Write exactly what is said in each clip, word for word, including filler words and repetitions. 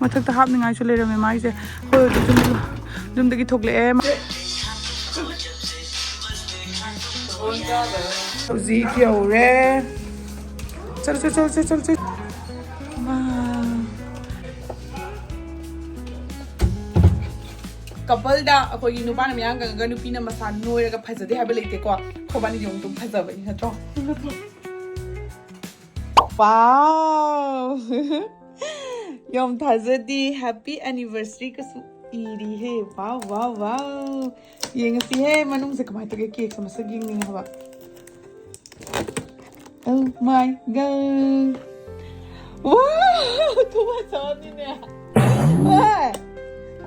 ꯃꯊꯛꯇ ꯍꯥꯞꯅꯤꯡꯉꯥꯏꯁꯨ ꯂꯩꯔꯝꯃꯦ ꯃꯥꯒꯤꯁꯦ꯫ ꯑꯩꯈꯣꯏ ꯍꯧꯖꯤꯛ ꯌꯨꯝ-, ꯌꯨꯝꯗꯒꯤ ꯊꯣꯛꯂꯛꯑꯦ꯫ ꯍꯧꯖꯤꯛ ꯌꯧꯔꯦ꯫ ꯆꯠꯂꯨ, ꯆꯠꯂꯨ, ꯆꯠꯂꯨ, ꯆꯠꯂꯨ, ꯆꯠꯂꯨ꯫ ꯋꯥ꯫ ꯀꯄꯜꯗ ꯑꯩꯈꯣꯏꯒꯤ ꯅꯨꯄꯥꯅ ꯃꯌꯥꯡ ꯀꯪꯉꯒ ꯅꯨꯄꯤꯅ ꯃꯁꯥ ꯅꯣꯏꯔꯒ ꯐꯖꯗꯦ ꯍꯥꯏꯕ ꯂꯩꯇꯦꯀꯣ꯫ ꯑꯩꯈꯣꯏꯕꯥꯅꯤꯗꯤ ꯑꯃꯨꯛ ꯑꯗꯨꯝ ꯐꯖꯕꯅꯤ ꯅꯠꯇ꯭ꯔꯣ? ꯋꯥꯎ! ꯌꯥꯝ ꯊꯥꯖꯗꯦ꯫ Happy anniversary ꯀꯁꯨ ꯏꯔꯤꯍꯦ꯫ ꯋꯥꯎ, ꯋꯥꯎ, ꯋꯥꯎ꯫ ꯌꯦꯡꯉꯁꯤꯍꯦ, ꯃꯅꯨꯡꯁꯦ ꯀꯃꯥꯏꯅ ꯇꯧꯒꯦ? ꯀꯦꯛꯁꯦ ꯃꯁꯛ ꯌꯦꯡꯅꯤꯡꯉꯦ ꯍꯥꯏꯕ꯫ Oh my God! ꯋꯥꯎ! ꯈꯨꯐꯖ ꯑꯃꯅꯤꯅꯦ꯫ ꯍꯣꯏ!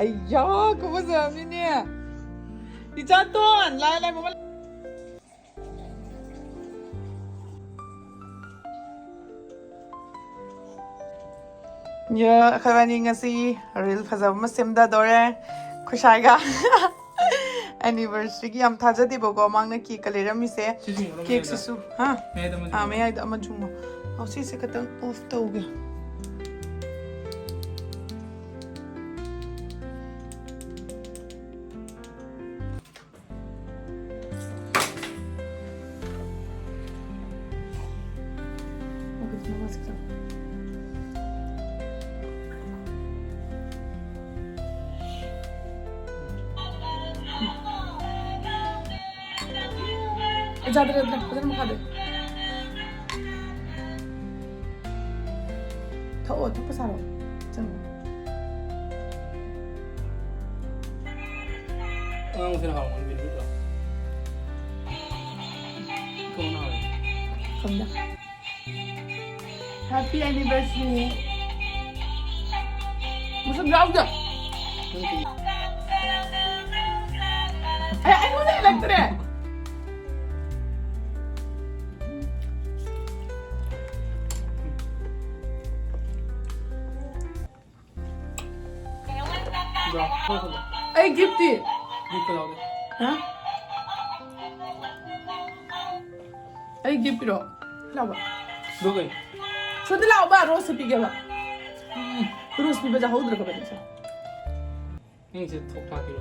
ꯑꯩꯌꯥ, ꯈꯨꯐꯖ ꯑꯃꯅꯤꯅꯦ꯫ ꯏꯆꯥꯇꯣꯟ, ꯂꯥꯏ, ꯂꯥꯏ, ꯃꯃꯜ꯫ ꯌꯥ, ꯑꯩꯈꯣꯏꯕꯥꯅꯤ ꯉꯁꯤ reel ꯐꯖꯕ ꯑꯃ ꯁꯦꯝꯗꯗꯧꯔꯦ, ꯈꯨꯁꯥꯏꯒ꯫ Anniversaryꯒꯤ ꯌꯥꯝ ꯊꯥꯖꯗꯦꯕꯀꯣ, ꯃꯥꯡꯅ ꯀꯦꯛꯀ ꯂꯩꯔꯝꯃꯤꯁꯦ꯫ ꯁꯤꯁꯨ ꯌꯦꯡꯉꯣ, ꯀꯦꯛꯁꯤꯁꯨ, ꯍꯥ? ꯃꯌꯥꯏꯗ ꯑꯃ ꯑꯥ, ꯌꯦꯡꯉꯣ꯫ ꯃꯌꯥꯏꯗ ꯑꯃ ꯆꯨꯝꯃꯣ꯫ ꯑꯧ, ꯁꯤꯁꯦ ꯈꯤꯇꯪ off ꯇꯧꯒꯦ꯫ ꯌꯥꯗ꯭ꯔꯦ, ꯌꯥꯗ꯭ꯔꯦ, ꯐꯖꯅ ꯃꯈꯥꯗ꯫ ꯊꯛꯑꯣ, ꯊꯛꯄ ꯁꯥꯔꯣ꯫ ꯆꯪꯉꯣ꯫ ꯑꯉꯥꯡꯁꯤꯅ ꯍꯥꯎꯕꯅꯤ, ꯕꯤꯟ ꯁꯨꯠꯇꯣ꯫ ꯀꯃꯥꯏꯅ ꯍꯥꯎꯋꯤ? ꯈꯪꯗꯦ꯫ Happy anniversary. ꯃꯁꯛ ꯌꯥꯎꯗꯦ꯫ ꯅꯪ ꯀꯔꯤ? ꯑꯦ, ꯑꯩꯉꯣꯟꯗ ꯏꯜꯂꯛꯇ꯭ꯔꯦ꯫ ꯑꯩ giftꯇꯤ? Gift ꯌꯥꯎꯗꯦ꯫ ꯍꯥ? ꯑꯩ gift ꯄꯤꯔꯛꯑꯣ꯫ ꯂꯥꯎꯕ꯫ ꯑꯗꯨ ꯀꯩ? ꯁꯣꯝꯗ ꯂꯥꯎꯕ, rose ꯄꯤꯒꯦꯕ꯫ ꯎꯝ꯫ ꯔꯣꯁ ꯄꯤꯕ ꯆꯥꯍꯧꯗ꯭ꯔꯒꯕꯅꯦ ꯁꯦ꯫ ꯅꯪꯁꯦ ꯊꯣꯛ ꯊꯥꯛꯄꯤꯔꯣ꯫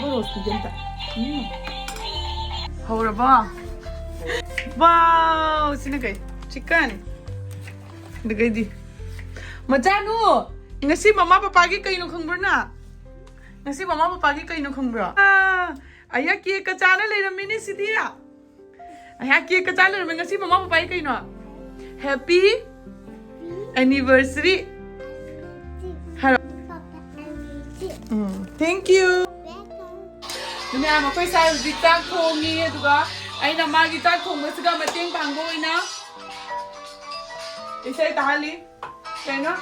ꯔꯣꯁ ꯄꯤꯒꯦ ꯑꯝꯇ꯫ ꯎꯝ꯫ ꯍꯧꯔꯕꯣ? ꯋꯥꯎ! ꯁꯤꯅ ꯀꯩ? ꯆꯤꯛꯀꯟ꯫ ꯑꯗꯨꯒꯩꯗꯤ꯫ ꯃꯆꯥꯅꯨ! ꯉꯁꯤ ꯃꯃꯥ ꯄꯄꯥꯒꯤ ꯀꯩꯅꯣ ꯈꯪꯕ꯭ꯔꯣ ꯅꯪ? ꯉꯁꯤ ꯃꯃꯥ ꯄꯄꯥꯒꯤ ꯀꯩꯅꯣ ꯈꯪꯕ꯭ꯔꯣ? ꯑꯥ, ꯑꯌꯥ, ꯀꯦꯛꯀ ꯆꯥꯅ ꯂꯩꯔꯝꯃꯤꯅꯦ ꯁꯤꯗꯤ꯫ ꯑꯌꯥ, ꯀꯦꯛꯀ ꯆꯥꯅ ꯂꯩꯔꯝꯃꯤ꯫ ꯉꯁꯤ ꯃꯃꯥ ꯄꯄꯥꯒꯤ ꯀꯩꯅꯣ? Happy anniversary ꯍꯥꯏꯔꯣ꯫ ꯎꯝ, thank you꯫ ꯑꯗꯨ ꯃꯌꯥꯝ, ꯑꯩꯈꯣꯏ ꯁꯥꯏ ꯍꯧꯖꯤꯛ ꯆꯥꯛ ꯊꯣꯡꯉꯤ, ꯑꯗꯨꯒ ꯑꯩꯅ ꯃꯥꯒꯤ ꯆꯥꯛ ꯊꯣꯡꯕꯁꯤꯗ ꯃꯇꯦꯡ ꯄꯥꯡꯕ ꯑꯣꯏꯅ ꯏꯁꯩ ꯇꯥꯍꯜꯂꯤ꯫ ꯀꯩꯅꯣ?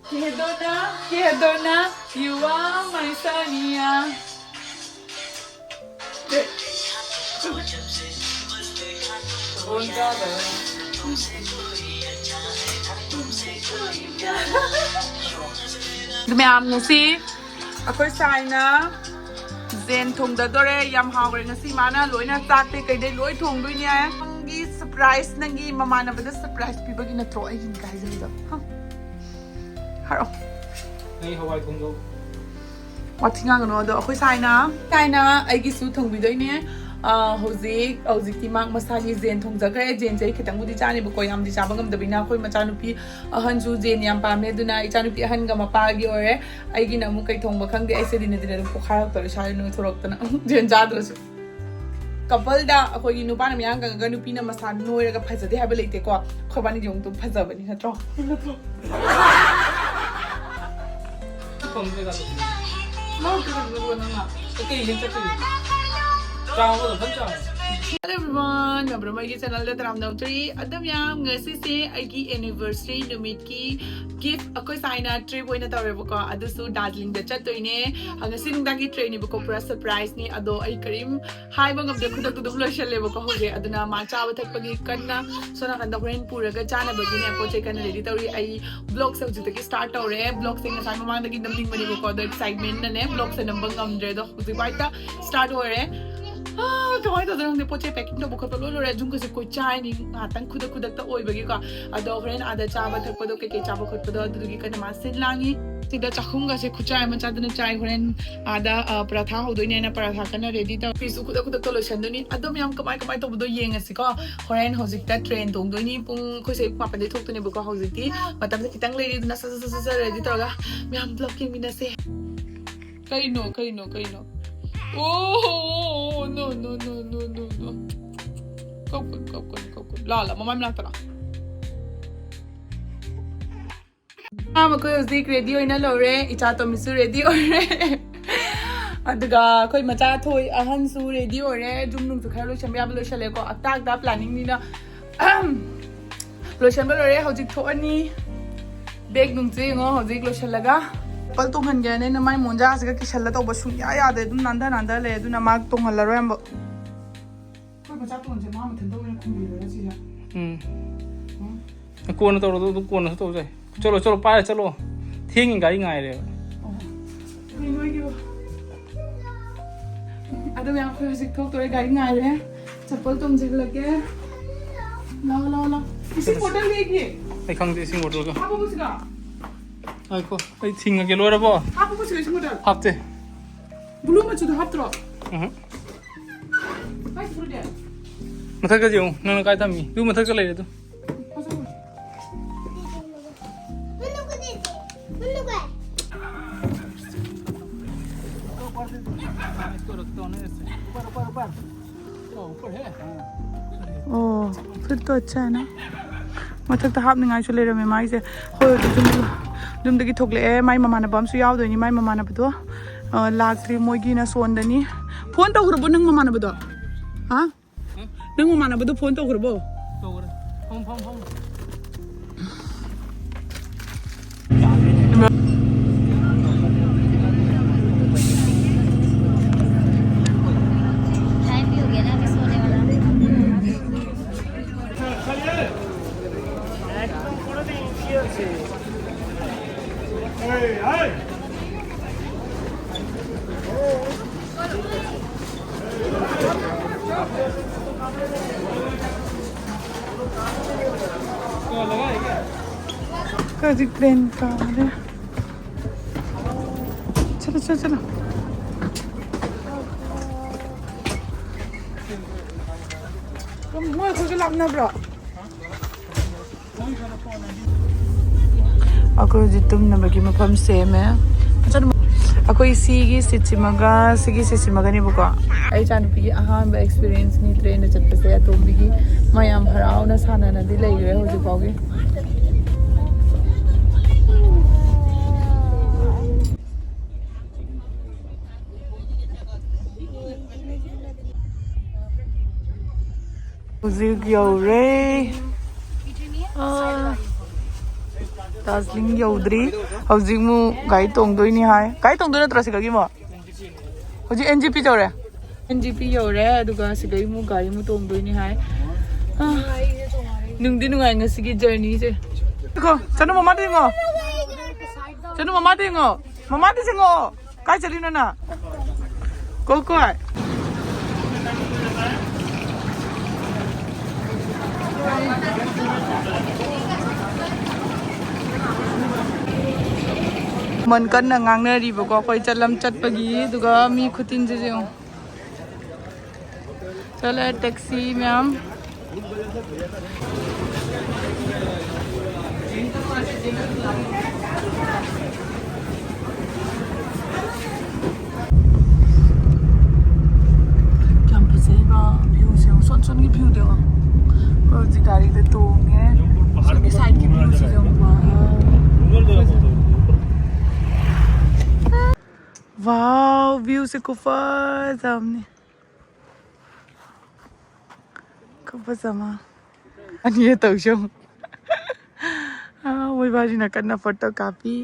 ꯀꯦꯗꯣꯅ, ꯀꯦꯗꯣꯅ, you are my Sania꯫ ꯑꯗꯨ ꯃꯌꯥꯝ, ꯉꯁꯤ ꯑꯩꯈꯣꯏ ꯁꯥꯏꯅ ꯖꯦꯟ ꯊꯣꯡꯗꯗꯣꯔꯦ꯫ ꯌꯥꯝ ꯍꯥꯎꯈ꯭ꯔꯦ ꯉꯁꯤ꯫ ꯃꯥꯅ ꯂꯣꯏꯅ ꯆꯥꯛꯇꯩ ꯀꯩꯗꯩ ꯂꯣꯏ ꯊꯣꯡꯗꯣꯏꯅꯦ꯫ ꯅꯪꯒꯤ surprise, ꯅꯪꯒꯤ ꯃꯃꯥꯟꯅꯕꯗ surprise ꯄꯤꯕꯒꯤ ꯅꯠꯇ꯭ꯔꯣ ꯑꯩꯒꯤ ꯀꯥꯏꯖꯔꯤꯗꯣ? ꯍꯝ꯫ ꯍꯥꯏꯔꯛꯑꯣ꯫ ꯑꯩ ꯍꯋꯥꯏ ꯊꯣꯡꯗꯧ꯫ ꯋꯥꯊꯤ ꯉꯥꯡꯒꯅꯨ꯫ ꯑꯗꯣ ꯑꯩꯈꯣꯏ ꯁꯥꯏꯅ, ꯁꯥꯏꯅ ꯑꯩꯒꯤꯁꯨ ꯊꯣꯡꯕꯤꯗꯣꯏꯅꯦ꯫ ꯑꯥ, ꯍꯧꯖꯤꯛ, ꯍꯧꯖꯤꯛꯇꯤ ꯃꯥ ꯃꯁꯥꯒꯤ ꯖꯦꯟ ꯊꯣꯡꯖꯈ꯭ꯔꯦ꯫ ꯖꯦꯟꯁꯦ ꯑꯩ ꯈꯤꯇꯪꯕꯨꯗꯤ ꯆꯥꯅꯦꯕꯀꯣ, ꯌꯥꯝꯗꯤ ꯆꯥꯕ ꯉꯝꯗꯕꯅꯤꯅ꯫ ꯑꯩꯈꯣꯏ ꯃꯆꯥꯅꯨꯄꯤ ꯑꯍꯟꯁꯨ ꯖꯦꯟ ꯌꯥꯝ ꯄꯥꯝꯃꯦ, ꯑꯗꯨꯅ ꯏꯆꯥꯅꯨꯄꯤ ꯑꯍꯟꯒ ꯃꯄꯥꯒꯤ ꯑꯣꯏꯔꯦ꯫ ꯑꯩꯒꯤꯅ ꯑꯃꯨꯛ ꯀꯩ ꯊꯣꯡꯕ ꯈꯪꯗꯦ꯫ ꯑꯩꯁꯦ ꯗꯤꯅ ꯗꯤꯅ ꯑꯗꯨꯝ ꯄꯣꯛꯈꯥꯏꯔꯛꯇꯧꯔꯦ, ꯏꯁꯥꯁꯦ ꯅꯣꯏꯊꯣꯔꯛꯇꯅ꯫ ꯖꯦꯟ ꯆꯥꯗ꯭ꯔꯁꯨ꯫ Coupleꯗ ꯑꯩꯈꯣꯏꯒꯤ ꯅꯨꯄꯥꯅ ꯃꯌꯥꯡ ꯀꯪꯉꯒ ꯅꯨꯄꯤꯅ ꯃꯁꯥ ꯅꯣꯏꯔꯒ ꯐꯖꯗꯦ ꯍꯥꯏꯕ ꯂꯩꯇꯦꯀꯣ꯫ ꯑꯩꯈꯣꯏꯕꯥꯅꯤꯗꯤ ꯑꯃꯨꯛꯇ ꯐꯖꯕꯅꯤ ꯅꯠꯇ꯭ꯔꯣ? ꯅꯠꯇ꯭ꯔꯣ? ꯐꯪꯗ꯭ꯔꯦ ꯀꯥꯟꯗ꯫ ꯂꯧꯗ꯭ꯔꯦ ꯀꯥꯟꯗ ꯅꯪꯅ꯫ ꯀꯩ ꯍꯦꯛ ꯆꯠꯇꯣꯏꯅꯣ? ꯆꯥꯎꯕ ꯑꯗꯨꯝ ꯆꯥꯎ꯫ Hello everyone, ꯃꯌꯥꯝ ꯑꯩꯒꯤ channelꯗ ꯇꯔꯥꯝꯅ ꯑꯣꯛꯆꯔꯤ꯫ ꯑꯗꯨꯝ ꯌꯥꯝ ꯉꯁꯤꯁꯦ ꯑꯩꯒꯤ anniversary ꯅꯨꯃꯤꯠꯀꯤ gift ꯑꯩꯈꯣꯏ ꯁꯥꯏꯅ trip ꯑꯣꯏꯅ ꯇꯧꯔꯦꯕꯀꯣ꯫ ꯑꯗꯨꯁꯨ ꯗꯥꯔꯖꯤꯂꯤꯡꯗ ꯆꯠꯇꯣꯏꯅꯦ꯫ ꯑ, ꯉꯁꯤ ꯅꯨꯡꯗꯥꯡꯒꯤ trainꯅꯦꯕꯀꯣ, ꯄꯨꯔꯥ surpriseꯅꯤ꯫ ꯑꯗꯣ ꯑꯩ ꯀꯔꯤꯝ ꯍꯥꯏꯕ ꯉꯝꯗꯦ, ꯈꯨꯗꯛꯇ ꯑꯗꯨꯝ ꯂꯣꯏꯁꯜꯂꯦꯕꯀꯣ ꯍꯧꯖꯤꯛ꯫ ꯑꯗꯨꯅ ꯃꯥ ꯆꯥꯕ ꯊꯛꯄꯒꯤ ꯀꯟꯅ ꯁꯣꯝ ꯅꯥꯀꯟꯗ ꯍꯣꯔꯦꯟ ꯄꯨꯔꯒ ꯆꯥꯅꯕꯒꯤꯅꯦ ꯄꯣꯠ ꯆꯩ ꯀꯟꯅ ready ꯇꯧꯔꯤ꯫ ꯑꯩ vlogꯁꯦ ꯍꯧꯖꯤꯛꯇꯒꯤ start ꯇꯧꯔꯦ꯫ Vlogꯁꯦ ꯉꯁꯥꯏ ꯃꯃꯥꯡꯗꯒꯤ ꯅꯝꯅꯤꯡꯕꯅꯦꯕꯀꯣ, ꯑꯗꯣ excitementꯅꯅꯦ vlogꯁꯦ ꯅꯝꯕ ꯉꯝꯗ꯭ꯔꯦ꯫ ꯑꯗꯣ ꯍꯧꯖꯤꯛ ꯋꯥꯏꯗ start ꯑꯣꯏꯔꯦ꯫ ꯑꯥ, ꯀꯃꯥꯏꯅ ꯇꯧꯗꯣꯏꯅꯣ ꯈꯪꯗꯦ꯫ ꯄꯣꯠ ꯆꯩ packing ꯇꯧꯕ ꯈꯣꯠꯄ ꯂꯣꯏ ꯂꯣꯏꯔꯦ꯫ ꯖꯨꯝꯒꯁꯦ ꯀꯣꯏ ꯆꯥꯏꯅꯤ ꯉꯥꯛꯇꯪ ꯈꯨꯗꯛ ꯈꯨꯗꯛꯇ ꯑꯣꯏꯕꯒꯤꯀꯣ꯫ ꯑꯗꯣ ꯍꯣꯔꯦꯟ ꯑꯥꯗ ꯆꯥꯕ ꯊꯛꯄꯗꯣ, ꯀꯩꯀꯩ ꯆꯥꯕ ꯈꯣꯠꯄꯗꯣ, ꯑꯗꯨꯗꯨꯒꯤ ꯀꯟꯅ ꯃꯥ ꯁꯤꯟ ꯂꯥꯡꯉꯤ꯫ ꯁꯤꯗ ꯆꯥꯛꯈꯨꯝꯒꯁꯦ ꯈꯨꯠꯆꯥꯏ ꯑꯃ ꯆꯥꯗꯅ ꯆꯥꯏ꯫ ꯍꯣꯔꯦꯟ ꯑꯥꯗ, ꯑ, ꯄꯔꯥꯊꯥ ꯍꯧꯗꯣꯏꯅꯦꯅ ꯄꯔꯥꯊꯥ ꯀꯟꯅ ready ꯇꯧ꯫ ꯐꯤꯁꯨ ꯈꯨꯗꯛ ꯈꯨꯗꯛꯇ ꯂꯣꯏꯁꯟꯗꯣꯏꯅꯤ꯫ ꯑꯗꯣ ꯃꯌꯥꯝ ꯀꯃꯥꯏ ꯀꯃꯥꯏ ꯇꯧꯕꯗꯣ ꯌꯦꯡꯉꯁꯤꯀꯣ꯫ ꯍꯣꯔꯦꯟ ꯍꯧꯖꯤꯛꯇ train ꯇꯣꯡꯗꯣꯏꯅꯤ꯫ ꯄꯨꯡ, ꯑꯩꯈꯣꯏꯁꯦ ꯃꯥꯄꯟꯗꯩ ꯊꯣꯛꯇꯣꯏꯅꯦꯕꯀꯣ꯫ ꯍꯧꯖꯤꯛꯇꯤ ꯃꯇꯝꯁꯦ ꯈꯤꯇꯪ ꯂꯩꯔꯤ, ꯑꯗꯨꯅ ꯁꯠ ꯁꯠ ꯁꯠ ꯁꯠ ready ꯇꯧꯔꯒ ꯃꯌꯥꯝ vlog ꯌꯦꯡꯃꯤꯟꯅꯁꯦ꯫ ꯀꯩꯅꯣ, ꯀꯩꯅꯣ, ꯀꯩꯅꯣ? ꯑꯣ, no, no, no, no, no, no. ꯀꯞꯀꯅꯨ, ꯀꯞꯀꯅꯨ, ꯀꯞꯀꯅꯨ꯫ ꯂꯥ, ꯂꯥ, ꯃꯃꯥꯏ ꯃꯅꯥꯛꯇ ꯂꯥ꯫ ꯃꯥ, ꯃꯈꯣꯏ ꯍꯧꯖꯤꯛ ready ꯑꯣꯏꯅ ꯂꯧꯔꯦ꯫ ꯏꯆꯥ ꯇꯣꯝꯕꯤꯁꯨ ready ꯑꯣꯏꯔꯦ꯫ ꯑꯗꯨꯒ ꯑꯩꯈꯣꯏ ꯃꯆꯥ ꯊꯣꯏ ꯑꯍꯟꯁꯨ ready ꯑꯣꯏꯔꯦ꯫ ꯖꯨꯝ ꯅꯨꯡꯁꯨ ꯈꯔ ꯂꯣꯏꯁꯟꯕ ꯌꯥꯕ ꯂꯣꯏꯁꯜꯂꯦꯀꯣ꯫ ꯑꯇꯥ ꯑꯇꯥ planningꯅꯤꯅ꯫ ꯂꯣꯏꯁꯟꯕ ꯂꯣꯏꯔꯦ, ꯍꯧꯖꯤꯛ ꯊꯣꯛꯑꯅꯤ꯫ Bag ꯅꯨꯡꯁꯦ ꯌꯦꯡꯉꯣ, ꯍꯧꯖꯤꯛ ꯂꯣꯏꯁꯜꯂꯒ꯫ ꯆꯄꯜ ꯇꯣꯡꯍꯟꯒꯦ ꯍꯥꯏꯅ ꯑꯩꯅ ꯃꯥꯏ ꯃꯣꯟꯖꯥꯁꯤꯒ ꯀꯤꯁꯜꯂ ꯇꯧꯕ ꯁꯨꯡꯌꯥ ꯌꯥꯗꯦ, ꯑꯗꯨꯝ ꯅꯥꯟꯊ ꯅꯥꯟꯊ ꯂꯩ, ꯑꯗꯨꯅ ꯃꯥ ꯇꯣꯡꯍꯜꯂꯔꯣꯏ ꯑꯃꯨꯛ꯫ ꯑꯩꯈꯣꯏ ꯃꯆꯥ ꯇꯣꯟꯁꯦ ꯃꯥ ꯃꯊꯟꯇ ꯑꯣꯏꯅ ꯈꯨꯝꯕꯤꯔꯒ ꯁꯤꯁꯦ꯫ ꯎꯝ꯫ ꯎꯝ꯫ ꯀꯣꯟꯅ ꯇꯧꯔꯣ, ꯑꯗꯨ ꯀꯣꯟꯅꯁꯨ ꯇꯧꯖꯩ꯫ ꯆꯠꯂꯣ, ꯆꯠꯂꯣ, ꯄꯥꯏꯔ ꯆꯠꯂꯣ꯫ ꯊꯦꯡꯉꯤ, ꯒꯥꯔꯤ ꯉꯥꯏꯔꯦꯕ꯫ ꯑꯣ꯫ ꯀꯩꯅꯣ ꯑꯣꯏꯒꯦꯕ? ꯑꯗꯣ ꯃꯌꯥꯝ, ꯑꯩꯈꯣꯏ ꯍꯧꯖꯤꯛ ꯊꯣꯛꯇꯣꯔꯦ, ꯒꯥꯔꯤ ꯉꯥꯏꯔꯦ꯫ ꯆꯄꯜ ꯇꯣꯡꯁꯤꯜꯂꯒꯦ꯫ ꯂꯥꯎ, ꯂꯥꯎ, ꯂꯥꯎ꯫ ꯏꯁꯤꯡ bottle ꯂꯩꯒꯦ꯫ ꯑꯩ ꯈꯪꯗꯦ, ꯏꯁꯤꯡ bottleꯒ꯫ ꯍꯥꯞꯄꯕꯣ ꯁꯤꯗ? ꯉꯥꯏꯈꯣ, ꯑꯩ ꯊꯤꯡꯉꯒꯦ, ꯂꯣꯏꯔꯕꯣ? ꯍꯥꯞꯄꯕꯣ ꯁꯤꯗ ꯏꯁꯤꯡ bottle? ꯍꯥꯞꯇꯦ꯫ Blue ꯃꯆꯨꯗꯣ ꯍꯥꯞꯇ꯭ꯔꯣ? ꯎꯝ꯫ ꯀꯥꯏ ꯆꯠꯈ꯭ꯔꯒꯦ? ꯃꯊꯛꯇ ꯌꯦꯡꯉꯨ, ꯅꯪꯅ ꯀꯥꯏ ꯊꯝꯃꯤ? ꯑꯗꯨ ꯃꯊꯛꯇ ꯂꯩꯔꯦ ꯑꯗꯨ꯫ ꯑꯣ, फिर तो अच्छा है ना? ꯃꯊꯛꯇ ꯍꯥꯞꯅꯤꯡꯉꯥꯏꯁꯨ ꯂꯩꯔꯝꯃꯦ ꯃꯥꯏꯁꯦ꯫ ꯍꯣꯏ, ꯍꯧꯖꯤꯛ ꯌꯨꯝ, ꯌꯨꯝꯗꯒꯤ ꯊꯣꯛꯂꯛꯑꯦ꯫ ꯃꯥꯏ ꯃꯃꯥꯟꯅꯕ ꯑꯃꯁꯨ ꯌꯥꯎꯗꯣꯏꯅꯤ꯫ ꯃꯥꯏ ꯃꯃꯥꯟꯅꯕꯗꯣ, ꯑ, ꯂꯥꯛꯇ꯭ꯔꯤ꯫ ꯃꯣꯏꯒꯤꯅ ꯁꯣꯟꯗꯅꯤ꯫ Phone ꯇꯧꯈ꯭ꯔꯕꯣ ꯅꯪ ꯃꯃꯥꯟꯅꯕꯗꯣ? ꯍꯥ? ꯅꯪ ꯃꯃꯥꯟꯅꯕꯗꯣ phone ꯇꯧꯈ꯭ꯔꯕꯣ? ꯇꯧꯈ꯭ꯔꯦ꯫ ꯐꯝ, ꯐꯝ, ꯐꯝ꯫ ꯍꯧꯖꯤꯛ ꯇ꯭ꯔꯦꯟ ꯀꯥꯔꯦ꯫ ꯆꯠꯂꯣ, ꯆꯠꯂꯣ, ꯆꯠꯂꯣ꯫ ꯃꯣꯏ ꯑꯩꯈꯣꯏꯒ ꯂꯥꯞꯅꯕ꯭ꯔꯣ? ꯑꯩꯈꯣꯏ ꯍꯧꯖꯤꯛ ꯇꯨꯝꯅꯕꯒꯤ ꯃꯐꯝ ꯁꯦꯝꯃꯦ꯫ ꯑꯩꯈꯣꯏ ꯁꯤꯒꯤ ꯁꯤꯠꯁꯤꯃꯒ ꯁꯤꯒꯤ ꯁꯤꯠꯁꯤꯃꯒꯅꯦꯕꯀꯣ꯫ ꯑꯩ ꯏꯆꯥꯅꯨꯄꯤꯒꯤ ꯑꯍꯥꯟꯕ ꯑꯦꯛꯁꯄꯤꯔꯤꯌꯦꯟꯁꯅꯤ ꯇ꯭ꯔꯦꯟꯗ ꯆꯠꯄꯁꯦ꯫ ꯑꯇꯣꯝꯕꯤꯒꯤ ꯃꯥ ꯌꯥꯝ ꯍꯔꯥꯎꯅ ꯁꯥꯟꯅꯅꯗꯤ ꯂꯩꯈ꯭ꯔꯦ ꯍꯧꯖꯤꯛ ꯐꯥꯎꯒꯤ꯫ ꯍꯧꯖꯤꯛ ꯌꯧꯔꯦ꯫ ꯑꯥ, ꯗꯥꯔꯖꯤꯂꯤꯡ ꯌꯧꯗ꯭ꯔꯤ꯫ ꯍꯧꯖꯤꯛ ꯑꯃꯨꯛ ꯒꯥꯔꯤ ꯇꯣꯡꯗꯣꯏꯅꯤ ꯍꯥꯏ꯫ ꯒꯥꯔꯤ ꯇꯣꯡꯗꯣꯏ ꯅꯠꯇ꯭ꯔꯣ ꯁꯤꯗꯒꯤ ꯑꯃꯨꯛ? ꯍꯧꯖꯤꯛ ꯑꯦꯟ ꯖꯤ ꯄꯤ ꯌꯧꯔꯦ꯫ ꯑꯦꯟ ꯖꯤ ꯄꯤ ꯌꯧꯔꯦ, ꯑꯗꯨꯒ ꯁꯤꯗꯒꯤ ꯑꯃꯨꯛ ꯒꯥꯔꯤ ꯑꯃꯨꯛ ꯇꯣꯡꯗꯣꯏꯅꯤ ꯍꯥꯏ꯫ ꯑꯥ, ꯅꯨꯡꯗꯤ ꯅꯨꯡꯉꯥꯏ ꯉꯁꯤꯒꯤ ꯖꯔꯅꯤꯁꯦ꯫ ꯉꯥꯏꯈꯣ, ꯆꯅꯨ, ꯃꯃꯥꯗ ꯌꯦꯡꯉꯣ꯫ ꯆꯅꯨ, ꯃꯃꯥꯗ ꯌꯦꯡꯉꯣ꯫ ꯃꯃꯥꯗ ꯆꯪꯉꯛꯑꯣ꯫ ꯀꯥꯏ ꯆꯠꯂꯤꯅꯣ ꯅꯪ? ꯀꯣ ꯀꯣꯏ꯫ ꯃꯟ ꯀꯟꯅ ꯉꯥꯡꯅꯔꯤꯕꯀꯣ ꯑꯩꯈꯣꯏ ꯆꯠꯂꯝ ꯆꯠꯄꯒꯤ, ꯑꯗꯨꯒ ꯃꯤ ꯈꯨꯇꯤꯟꯁꯤꯁꯨ ꯌꯦꯡꯉꯣ꯫ ꯆꯠꯂꯦ ꯇꯦꯛꯁꯤ ꯃꯌꯥꯝ꯫ ꯌꯥꯝ ꯐꯖꯩꯕ ꯚ꯭ꯌꯨꯁꯦ, ꯁꯣꯟ ꯁꯣꯟꯒꯤ ꯚ꯭ꯌꯨꯗꯣ꯫ ꯑꯩꯈꯣꯏ ꯍꯧꯖꯤꯛ ꯒꯥꯔꯤꯗ ꯇꯣꯡꯉꯦ꯫ ꯁꯣꯝꯒꯤ ꯁꯥꯏꯠꯀꯤ ꯚ꯭ꯌꯨꯁꯤꯁꯨ ꯌꯥꯝ ꯋꯥꯎ꯫ ꯋꯥꯎ, ꯚ꯭ꯌꯨꯁꯦ ꯈꯨꯐꯖ ꯑꯃꯅꯤ꯫ ꯈꯨꯐꯖ ꯑꯃ꯫ ꯑꯅꯤ ꯇꯧꯁꯦ ꯑꯃꯨꯛ꯫ ꯑꯥ, ꯃꯣꯏꯕꯥꯁꯤꯅ ꯀꯟꯅ ꯐꯣꯇꯣ ꯀꯥꯞꯄꯤ꯫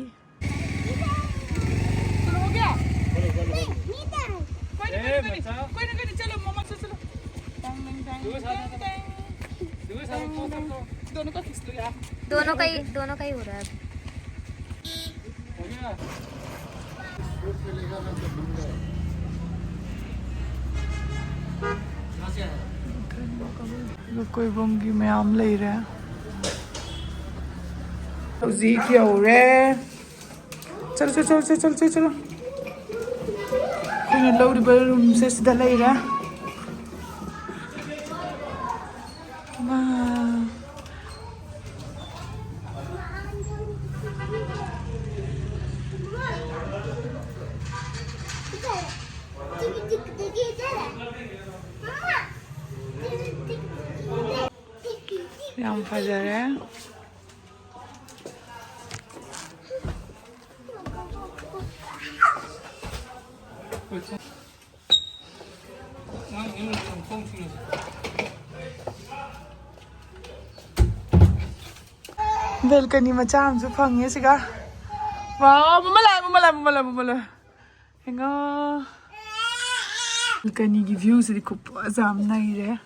दोनों का ही, दोनों का ही हो रहा है अभी। ꯑꯗꯨ ꯀꯣꯏꯐꯝꯒꯤ ꯃꯌꯥꯝ ꯂꯩꯔꯦ꯫ ꯍꯧꯖꯤꯛ ꯌꯧꯔꯦ꯫ ꯆꯠꯂꯣ, ꯆꯠꯂꯣ, ꯆꯠꯂꯣ, ꯆꯠꯂꯣ, ꯆꯠꯂꯣ, ꯆꯠꯂꯣ꯫ ꯑꯩꯈꯣꯏꯅ ꯂꯧꯔꯤꯕ ꯔꯨꯝꯁꯦ ꯁꯤꯗ ꯂꯩꯔꯦ꯫ ꯋꯥ꯫ ꯌꯥꯝ ꯐꯖꯔꯦ꯫ ꯕꯦꯜꯀꯅꯤ ꯃꯆꯥ ꯑꯃꯁꯨ ꯐꯪꯉꯦ ꯁꯤꯒ꯫ ꯋꯥꯎ, ꯃꯃꯥ ꯂꯥꯛꯑꯦ, ꯃꯃꯥ ꯂꯥꯛꯑꯦ, ꯃꯃꯥ ꯂꯥꯛꯑꯦ, ꯃꯃꯥ ꯂꯥꯛꯑꯦ꯫ ꯍꯦꯡꯉꯣ꯫ ꯕꯦꯜꯀꯅꯤꯒꯤ ꯚ꯭ꯌꯨꯁꯤꯗꯤ ꯈꯨꯐꯖ ꯑꯃ ꯅꯩꯔꯦ꯫